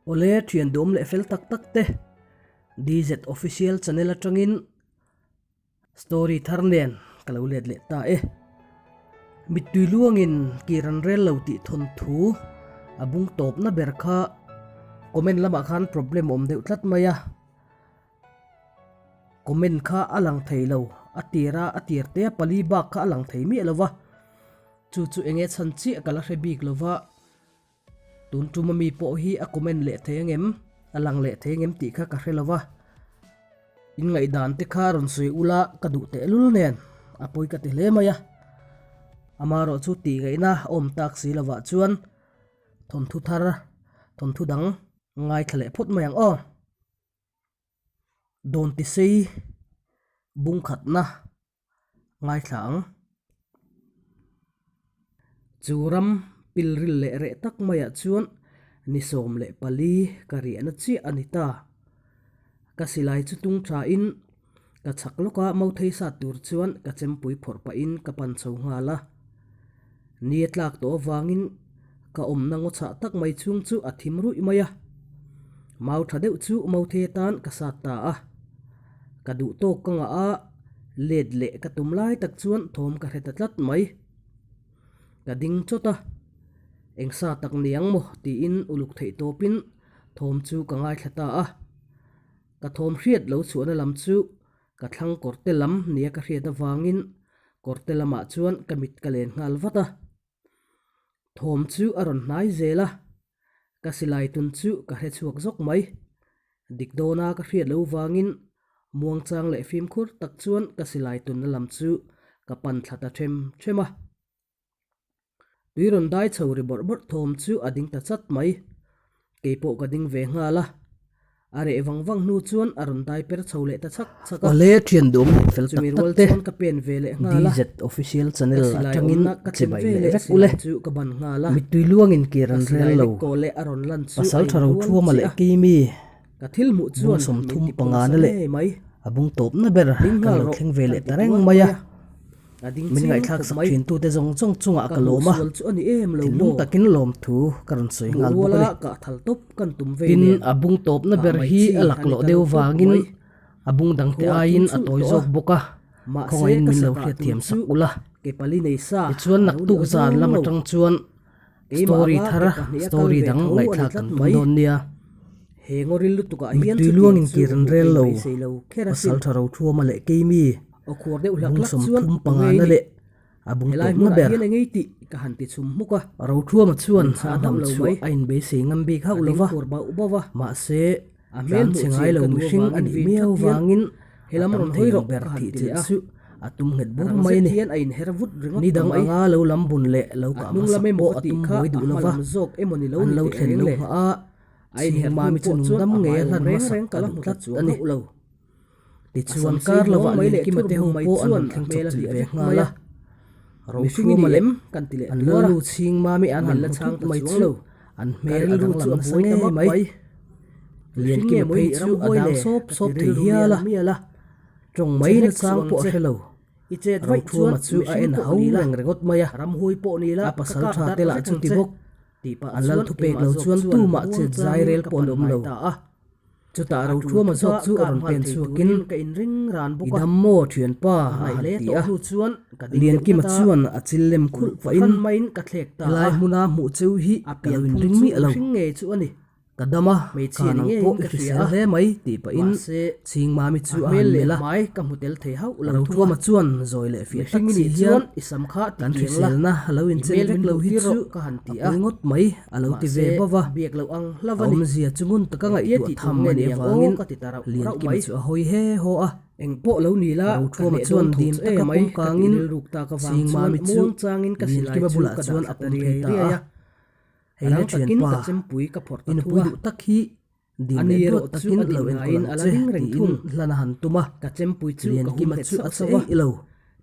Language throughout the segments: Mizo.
Awle thian duhawm leh fel tak tak te DZ Official channel atangin story thar nen ka lo let leh ta e. Mittui luangin kir an rel lo tih thawnthu a bung tawpna ber kha comment lamah khan problem a awm deuh tlat mai a. Comment kha a lang thei lo, a tir a, a tir te a pali bak kha a lang thei miah lo va, chu chu enge chhan chiah ka la hre bik lo va, tun tum ami pawh hi a comment leh thei angem, a lang leh thei angem tih kha ka hre lo va, in ngaihdan te kha rawn sawi ula ka duh tehlul nen a pawi ka ti hle mai a, amaherawh chu tih ngaihna a awm tak si lovah chuan thawnthu thar, thawnthu dang ngaithla leh phawt mai ang aw. Dawntisei bungkhatna ngaithla ang. Chu ram pilril leh reh tak maiah chuan ni 14 ka riahna chiah a ni ta. Ka silai chu tung thain ka chhak lawka mauthei sat tur chuan ka chempui phawrh pahin ka pan chho nghal a. Ni a tlak tawh avangin ka awmna ngaw chhah tak mai chhung chu a thim ruih mai a. Mau tha deuh chu mauthei atan ka sat ta a. Ka duh tawk ka ngah a, let leh ka tum lai tak chuan thawm ka hre ta tlat mai. Ka ding chawt a, eng sa tak ni ang maw tiin uluk theih tawpin thawm chu ka ngaithla ta a. Ka thawm hriat lo chhuahna lam chu Ka thlang kawrte lam nia ka hriat avangin kawrte lamah chuan ka mit ka len nghal vat a. Thawm chu a rawn hnai zel a, ka silai tun chu ka hre chhuak zawk mai. Dik dawna ka hriat lo vangin muangchang leh fimkhur tak chuan ka silai tunna lam chu ka pan thla ta them them a. Tui rawn dai chho ri bawrh bawrh thawm chu a ding ta chat mai. Kei pawh ka ding ve nghal a. A reh vang vang hnu chuan a rawn dai per chho leh ta chhak chhak a. Awle thian duhawm leh fel tak Chumi tak rual te chuan ka pen ve leh nghal a. DZ Official Channel Ka silai atangin awmna ka che thlen bai ve leh leh vek ule. silai chu ka ban nghal a. Mittui luangin kir Ka an silai rel lo. lek kawh leh a rawn lan chu a Pasal tha ro inrual thuama chiah leh a. keimi Ka thil hmuh bung chuan min 35 ti phun nasa na leh ngei mai. a bung tawpna ber Ding kan nghal lo rawh thleng ve kan leh ti ta reng tuar mai a. mai a. A ding Min chiang ngaihthlak khawp sak mai. thin tute zawng zawng chungah Ka ka lawm a, hmuh sual chu a ni em lo thinlung maw? takin lawmthu ka rawn sawi Hmuh nghal bawk a ruala ni. kah thal tawp kan tum vei Tin, nen a bung tawpna kah ber mai hi chi a a ni laklawh ta lo deuh tawp vangin mai. a bung dangte Khua a aiin thim a chulh tawi tawh a, zawk bawk a, mahse khawngaihin ka min lo sa kah hriat tum thiam chu sak ula. ke pali nei sa Tichuan a lo ni naktuk zan awzawng lam lo. atang chuan Keimah story anga thar, ke pahnih a kal story ve dang tho a ni ngaihthlak tlat kan tum mai. dawn nia. He ngawril lutukah hian Mittui chutiang luangin chu kir an hmuh rel ka lo. inbeisei lo kher asin. Pasal tha ro thuama leh keimi Aw khuar deuh hlak bung hlak chuan 35 ngei na ni. leh a bung Helai tawpna hmunah ber. hian engei tih ka han ti chhum hmuk a. Rothuama chuan Min a chhang dam hauh lo chhuah mai. a inbeisei ngam bik hauh A lo ding va. khur bauh bauh a. Mahse, A hmel tlan hmuh chhe chian ngai lo ka duh mihring a avangin nih vin miau that hian vangin helam a tam rawn thei hawi ang rawh ber ka han tih ti chelh leh a. chu a tum nghet bur Rang mai a zet ni. hian a inher vut ringawt Ni ta dang mai. anga lo lam bun leh lo A kah hnung hmasak lam emaw pawh ka a tih tum kha buai a duh lo hma va. lam zawk emaw ni lo An ni lo teh thlen reng lo le. nghah a, A inher chhing hnu mami chu pawh nung chuan dam a ngei hmai a awm hlan reng hmasak reng ka a la duh hmu ta tlat chuang a ni. hauh lo. Tichuan A sam sei kar lovah hnuang mai leh Liankima thur te ho bung mai pawh an chuan rawn a thleng hmel chawp a chilh hliah ve vek nghal mai a. a. Mihring i Rothuama ni leh em? kan ti leh an tuar a. lalnu chhing mami an Min han la hmu chhang thut ta mai chuang chu lo. an Ka hmel a rilru danglam chu a nasa buai ta ngei map mai. mai. Mihring Liankima nge maw i phei nih chu a ramhuai dang le? sawp Ka ti sawp thei rilru hial mial a. mial a. Tawng Che mai hlek nachang suh ang pawh a che. hre lo. I chet vaih chuan Rothuama chu a mihring en pawh hau ni la, reng ringawt mai a. ramhuai pawh ni la, A ka pasal kap tha darh te lah vek chu ang ti che. bawk. Tih pah An lal chuan thupek keimah lo zawk chuan chuan tumah muang chet zai changin rel ka pawh an pan awm hnai lo. ta a. Chutah A tul Rothuama thuta zawk chu a kap rawn nghal pen thei chhuakin, turin ka inring ran I bawk a. dam maw thianpa? Ka a hnaih han hle ti tawh a. hnu chuan ka ding deuh Liankima dat a. chuan a chil lem khulh Uluk pahin, fahran maiin ka thlek ta Helai a. hmuna hmuh cheu hi A ka lo pian phung inring chu miah lo. mihring ngei chu a ni. Ka dam a, Hmeichhia ka ni nang ngeiin pawh i ka hria hrisel a. hle mai tih pahin Mahse, Chhing Mami a chu a hmel han leh melh a. hmai ka hmu tel thei hauh lo thung a. Rothuama chuan zawi leh fiah tak Mihring i si nih hian chuan i sam kha ti kan kiang la, hriselna a lo i inchen hmel vek min lo hmuh hi tir chu rawh ka han ti a a. pawi ngawt mai a lo ti ve Mahse, bawk a. biak loh ang hlauh A a ni. awmzia chu ngun taka Engtia ngaihtuah tih tur tham nge a nih ni ang aw avangin ka ti ta rauh rauh Liankima mai. chu a hawi he haw a. Eng pawh lo ni la, ka Rothuama hneh chuan dawn tho dim chu taka em mai, pawm ka tih kangin rilruk tak avang Chhing chuan Mami chu muang changin ka silai Liankima chu bulah ka dah chuan thla a ta pawm phei riai ta riai a. a. Hei le Rang takin thianpa, ka chempui ka phawrh ta i thu nupui a. duh tak hi dim A leh ni duat erawh chu takin a lo din enkawl ngaiin ang a la che ding reng tiin thung. hlan a han tum a. Ka chempui chu ka hum Liankima nghet chu sauh a che sauh a. eih lo.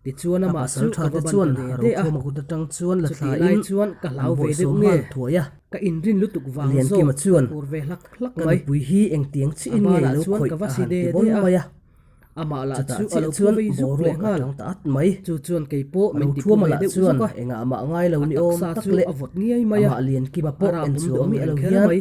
Tichuan A amah pasal chu tha ka te va ban chuan ta de de a. Rothuama kut atang chuan la Chutih lai thlain chuan ka an hlau ve bawihsawm deuh nge. nghal thuai a. Ka inrin lutuk vang zawk Liankima ka chuan, khur ve hlak hlak Ka mai. nupui hi engtiang A chiin nge banah lo chuan khawih ka va a si han de ti de bawn a. mai a. Amah lah Chutah chu a chiah lo phu chuan vei zuk leh boruak a nghal. tang ta at mai. Chu chuan kei pawh min ti phu Rothuama ve lah deuh chuan zuk a. engah mah ngai lo A ni awm taksa tak chu leh a vawt ngiai mai a. amah Liankima A pawh rap en awm chuang duh ang miah reng lo kher hian mai.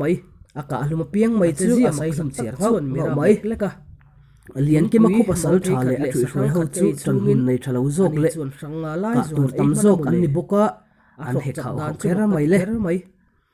mai. A kah hlum apiang mai A chu chezia a sai mak hlum tak chiar tak nghauh chuan mi nghauh rap mai. lek lek a. Liankima Thingpui khaw pasal mauthei tha khat leh a leh ṭhuih sahrang hruai ho khat chu ei ṭan chungin hun nei ṭha lo zawk ani leh chuan hrang nga lai kah zuan tur ei tam hman a zawk mu an le. ni bawk a, A an hrawk hek chak hauh dan hauh chu kher mak ka mai ti le. kher mai.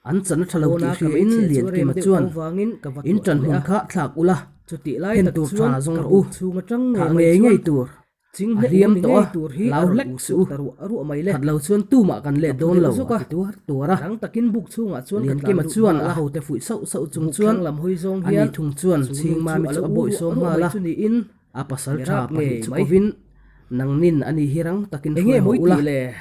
An chan a ṭha lo Pawna tih ka hriain hmeichhia chu a rem Liankima deuh chuan tho vangin ka va in tuah ṭan ta leh hun a. kha thlak ula, Chutih lai phen tak tur chuan ṭha zawng ka rawh u, buk chhung atang thah ngei mai ngei chuan ngei tur ching a hneh hliam u ni tawh a, ngei tur hi a hlau rawn hlek u suh u. suk ta ruah ruah mai le. That lo chuan tumah kan Ka let phu dawn deuh lo zawk a a, ti tuar tuar a. rang takin buk chhungah chuan ka tlan Liankima lut chuan nghal a a. hote fuih sauh sauh chung Buk chuan thlang lam hawi zawng ani hian thung chuan chu nu chhing chu mami a chu lo a u bawih ruah sawm ruah nghal mai a. chu niin A pasal mi tha rap pahnih ngei chu mai. kovin nangnin ani hi rang takin Enge hruai haw mawi ula, tih le? in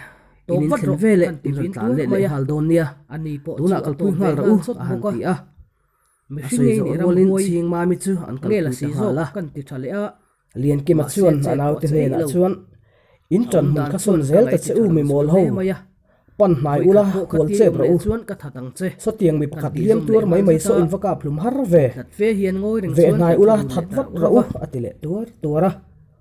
Tawp vat inthlen rawh veleh kan ti in rawn vin tlan tuar let mai leh a. nghal dawn nia, Ani pawh chu tunah a kalpui tawp ve nghal rawh nghal u chawt a han bawk a. ti a. A Mihring sawi ngei zawh nih rualin ramhuai chhing mami chu an nge kalpui la ta si nghal zawk a. kan ti tha leh a. Liankima Mahse chuan che a pawh naute che eih hnenah lo. chuan, In A ṭan awm hmun dan kha chuan sawn ka zel ta ngaih ti che tha u lo mi zual mawl ho, hle mai a. pan hnai Vawi ula khat pawh hual khatia chep awm rawh leh u. chuan ka that ang che. Sawtiang mi Kan pakhat tih hliam zawm tuar leh mai nghal mai zat saw a. in va kap hlum har ve. Hlat fe hian ngawi reng Veh chuan hnai kan ula thu dun that leh ta vat rauh rawh rauh u a. a ti leh tuar tuar a.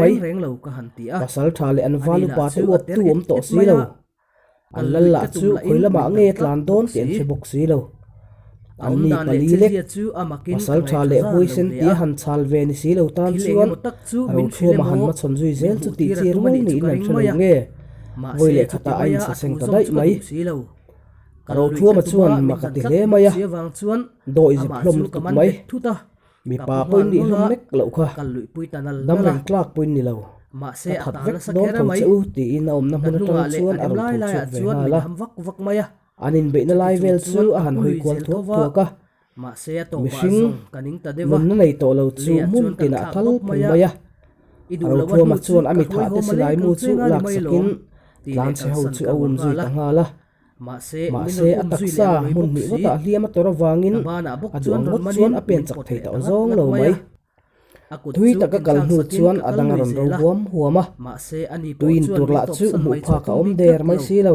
mai. reng reng lo ka han ti a. Pasal tha leh an Ani val lah upa te chu a uap ter tu et awm tawh et si mai lo. a. An Kal lal luih lah ka tum chu lahin khawi lamah min nge dang tlat tlan bawk dawn tih an si. hre bawk si lo. A An ni awmdan leh pali lek chezia chu a makin ka pasal tha ngaihṭha leh zan lo huaisen hle tia a. han chhal ve ni si lo tan Thil chuan engemaw tak chu a min hrilh rothuama han emaw hmachhawn zui min zel chu hmuh tih tir a chi tum a rual nih chu niin ka an ring hre mai lo a. nge. Mahse Vawi leh chuti khatah a maia a insaseng thu ta zawm daih chu ka mai. duh si lo. Kal luih ka Rothuama tum chuan a, min mak a dan ti tlat hle bawk mai a, si avang chuan dawi zep amah hlawm chu ka lutuk man mai. bet thut a, ka Mipa pu pawhin nghal nih nawlh hlawm a, nek loh kha. kal luihpui ta nal Dam nal a. reng tlak pawhin ni lo. Mahse Ka a that tan vek nasa dawn kher tho mai. che u tiin a awmna Ka hmun atang hnungah leh chuan a a rem rawn lai tho laiah chhuak ve chuan nghal min a. ham vak vak mai a. An inbeihna Chuti lai chung vel chu chuan a ka han pu hawi lui kual zel thuak tho va, thuak a. mahse a tawpah Mihring zawng ka ning ta deuh a. nunna nei tawh lo chu Leiah hmun chuan kan tinah thlak thal bawk phung mai a. mai a. I duh loh a Rothuama hnu chu chuan a ka mi hruai thah te haw maleng silai kal mu chu cheng a ni mai laksakin lawm tih leh tlanchhe ho kalsan chu ka a rual um zui nghal a. ta nghal a. Mahse, min Mahse, rawn a um zui leh taksa ang lawi hmun bawk hnih si. ngawtah hliam a tawrh avangin Ka banah bawk a duh chuan ang rawn ngawt chuan manin a pen min chak pawt thei leh ta ta ngat zawng ngat lo mai mai. a. A kut Tui chu taka in kal thlak hnu sakin chuan ka a kal dang a lui rawn ro zel a. huam huam a. Mahse, ani pawh Tuiin chuan tur min lah chu tawpsan hmuh mai chu a phak a tum awm bik der tlat mai lo. si lo.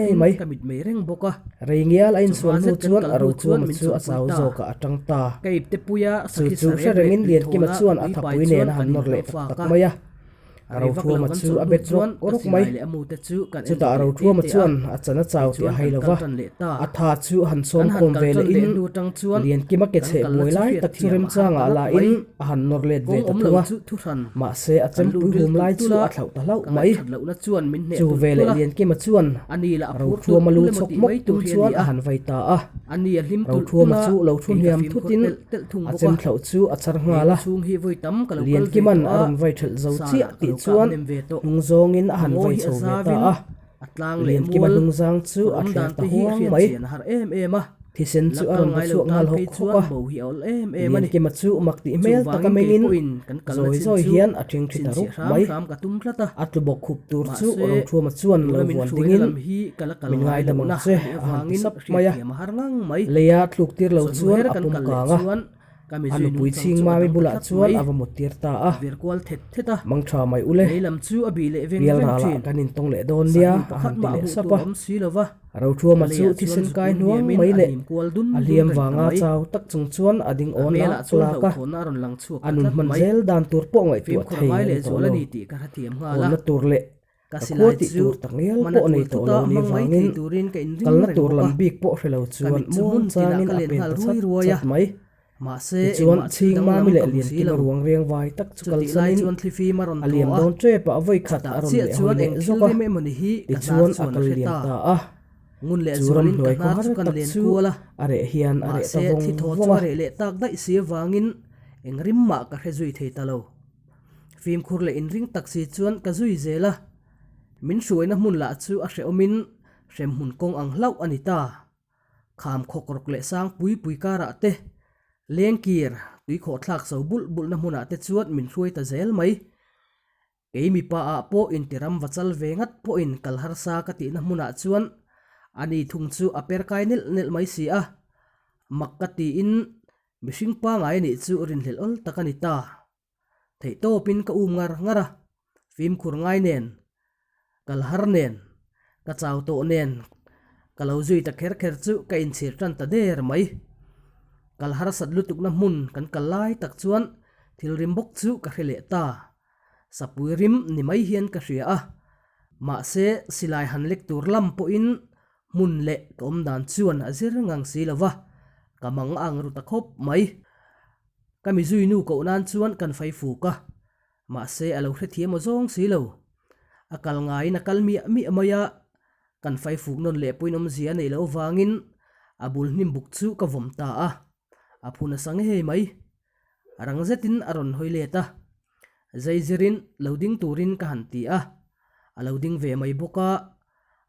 ngei mai. Rei ngial a insual hnu chuan a Rochuama chu a chau zawkah a tang ta. Chu chu hre rengin Liankima chuan a thapui nen a han nawr leh tak tak mai a. A Rothuama chu a bet rawk rawk mai. Chutah Rothuama chuan a chan a chau tih a hai lo va, a tha chu a han sawm khawm ve lehin Liankima ke chheh buai lai tak chu remchangah la in a han nawr let ve ta thung a. Mahse a chempui hum lai chu a thlauh ta hlauh mai. Chu veleh Liankima chuan Rothuama lu chhawk mawk tum chuan a han vai ta a. Rothuama chu lo thu hniam thutin A chem thlauh chu a char nghal a, Liankiman a rawn vai thelh zo chiah tih chuan hnung zawngin a han vai chho ve ta a, Liankima hnungzang chu a thler ta huang mai. Thisen La chu a kal rawn va ngai lo chhuak tan nghal phei hawk hawk chuan a. bo hi a awl em em a ni. Liankima chu mak tih hmel taka Chuvangin kei mengin pawhin kan kalna zawi chin zawi chu hian a ṭhing ṭhi ta chhinchhiah rup hram mai. hram ka tum tlat a. A tlu bawk khup tur chu Mahse, Rothuama chuan lo tuna min vuan hruaina dingin lam hi ka la kal min ngai ngaidam ang lohna che a nih a han ti avangin sap mai a. hriatthiam a har ngang mai. Leia tluk tir lo Chawhnu chuan her a kan pum kal leh kang a. chuan ka A mizui nupui nungchang chhing chu a mami dang ta bulah tlat chuan mai. a va mut tir ta a. A vir kual thet thet a. Mang tha mai ule. Lei lam chu a bih leh veng Pial veng ralah thin. kan intawng leh dawn nia Sahnu a pakhat han ti mah leh hmuh sap tur a. awm si lo va. Rothuama chu Leiah chuan thisen zuk kai un hnuang hniamin mai a leh hnim kual dun a dun hliam reng ta vanga mai. chau tak chung chuan a ding A awn hmelah lak chuan lak a. hlauhthawnna a rawn lang chhuak A ta nun tlat hman mai. zel dan tur pawh ngaihtuah Fimkhur thei ngai a ni leh tawh zual a lo. ni tih ka hrethiam nghal a. Hawnna tur leh Ka Ka khua silai tih chu tur tak ngial hmana pawh nei tul tawh thuta lo ni hmang mai vangin thei turin ka inring kalna reng tur bawk lam a. bik pawh hre lo Ka chuan mit chu muang hmun tinah changin ka a len pen nghal ta ruai chat ruai a. chat mai. Mahse, Tichuan, engmah thil chhing danglam mami leh ka hmu si Liankima lo. ruang riang vai tak chu Chutih lai kalsanin chuan thlifim a rawn a thaw liam a. dawn tep ah vawi khat Chutah a rawn chiah leh hawi chuan leh eng thil zawk a, rem emawni hi ka hnar tichuan a chuan a kal hre liam ta. ta a. Ngun leh Chu zualin ka ramhnuai hnar khawhar chu kan tak len chu kual a. a reh hian a reh ta Mahse, vawng thli thaw vawng chu a. a reh leh tak daih si avangin eng rim mah ka hre zui thei ta lo. Fimkhur leh inring tak si chuan ka zui zel a. Min hruaina hmun lah chu a hrehawmin hremhmun kawng ang hlauh a ni ta. Kham khawk rawk leh sang pui pui karah te, lengkir, tuikhawh thlak so bulh bulhna hmunah te chuan min hruai ta zel mai. Kei mipa ah pawh intiram va chal ve ngat pawhin kal harsa ka tihna hmunah chuan ani thung chu a per kai nelh nelh mai si a. Mak ka tiin mihring pangai anih chu rinhlelh awl tak a ni ta. Theihtawpin ka um ngar ngar a, fimkhur ngai nen, kal har nen, ka chau tawh nen ka lo zui ta kher kher chu ka inchhir tan ta der mai. Kal harsat lutukna hmun kan kal lai tak chuan thil rim bawk chu ka hre leh ta. Sapui rim ni mai hian ka hria a, mahse silai han lek tur lam pawhin hmun leh ka awm dan chuan a zir ngang si lo va, ka mang ang ru ta khawp mai. Ka mi zui nu koh nan chuan kan fai fuk a, mahse a lo hrethiam aw zawng si lo. A kal ngaiin a kal miah miah mai a, kan fai fuk nawn leh pawhin awmzia a neih loh avangin a bul hnim buk chu ka vawm ta a, a phu nasa ngei mai. Rang zetin a rawn hawi let a, Zaizirin lo ding turin ka han ti a, a lo ding ve mai bawk a,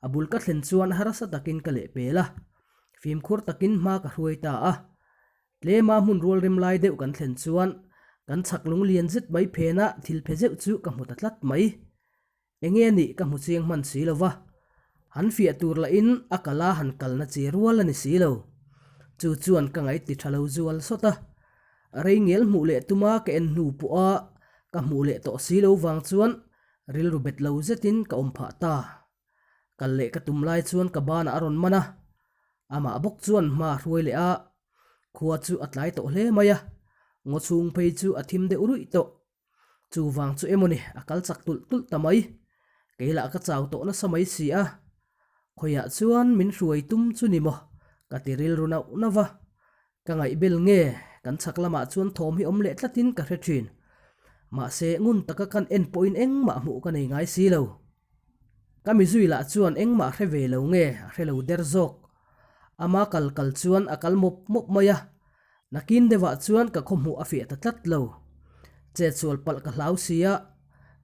a bul ka thlen chuan harsa takin ka lehpel a, fimkhur takin hma ka hruai ta a. Tlema hmun rual rem lai deuh kan thlen chuan kan chhak lung lian zet mai phena thil phe zeuh chu ka hmu ta tlat mai. Enge a nih ka hmu chiang hman si lo va, han fiah tur lahin a kala han kalna chi rual a ni si lo. Chu chuan ka ngaih ti tha lo zual sawt a. Rei ngel hmuh leh tuma ka en hnu pawha ka hmuh leh tawh si lo vang chuan rilru bet lo zetin ka awm phah ta. Kal leh ka tum lai chuan ka banah a rawn man a, amah bawk chuan hma a hruai leh a, khua chu a tlai tawh hle mai a, ngaw chhung phei chu a thim deuh ruih tawh. Chuvang chu emawni a kal chak tulh tulh ta mai, kei lah ka chau tawh nasa mai si a, khawiah chuan min hruai tum chu ni maw ka ti rilru nauh nauh va, Ka ngaihbel nge, kan chhak lamah chuan thawm hi awm leh tlatin ka hre thin. Mahse, ngun taka kan en pawhin engmah hmuh ka nei ngai si lo. Ka mizui lah chuan engmah hre ve lo nge a hre lo der zawk. Ama kal kal chuan a kal mawp mawp mai a, nakin deuhah chuan ka khaw hmuh a fiah ta tlat lo. Chetsual palh ka hlau si a,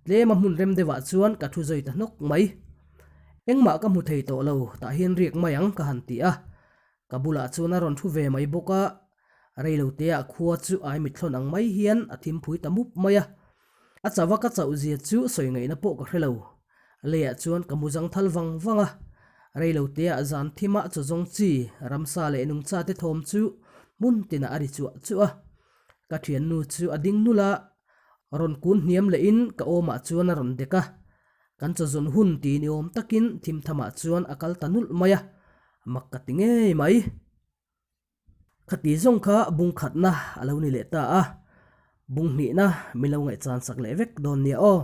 tlema hmun rem deuhah chuan ka thu zui ta hnawk mai. Engmah ka hmu thei tawh lo, tah hian riak mai ang ka han ti a, Ka bulah chuan a rawn thu ve mai bawk a, reiloteah khua chu ai mithlawn ang mai hian a thimphui ta mup mai a. A chauh a ka chauh zia chu sawi ngaihna pawh ka hre lo. Leiah chuan ka mu zang thal vang vang a, reiloteah zan thimah chaw zawng chi, ramsa leh nungcha te thawm chu hmun tinah a ri chuah chuah a. Ka thiannu chu a ding nul a, rawn kun hniam lehin ka awmah chuan a rawn dek a, Kan chawzawn hun ti ni awm takin thim thamah chuan a kal ta nulh mai a, mak ka ti ngei mai. Khati zawng kha bung khatna a lo ni leh ta a, bung hnihna min lo ngaihchan sak leh vek dawn nia aw.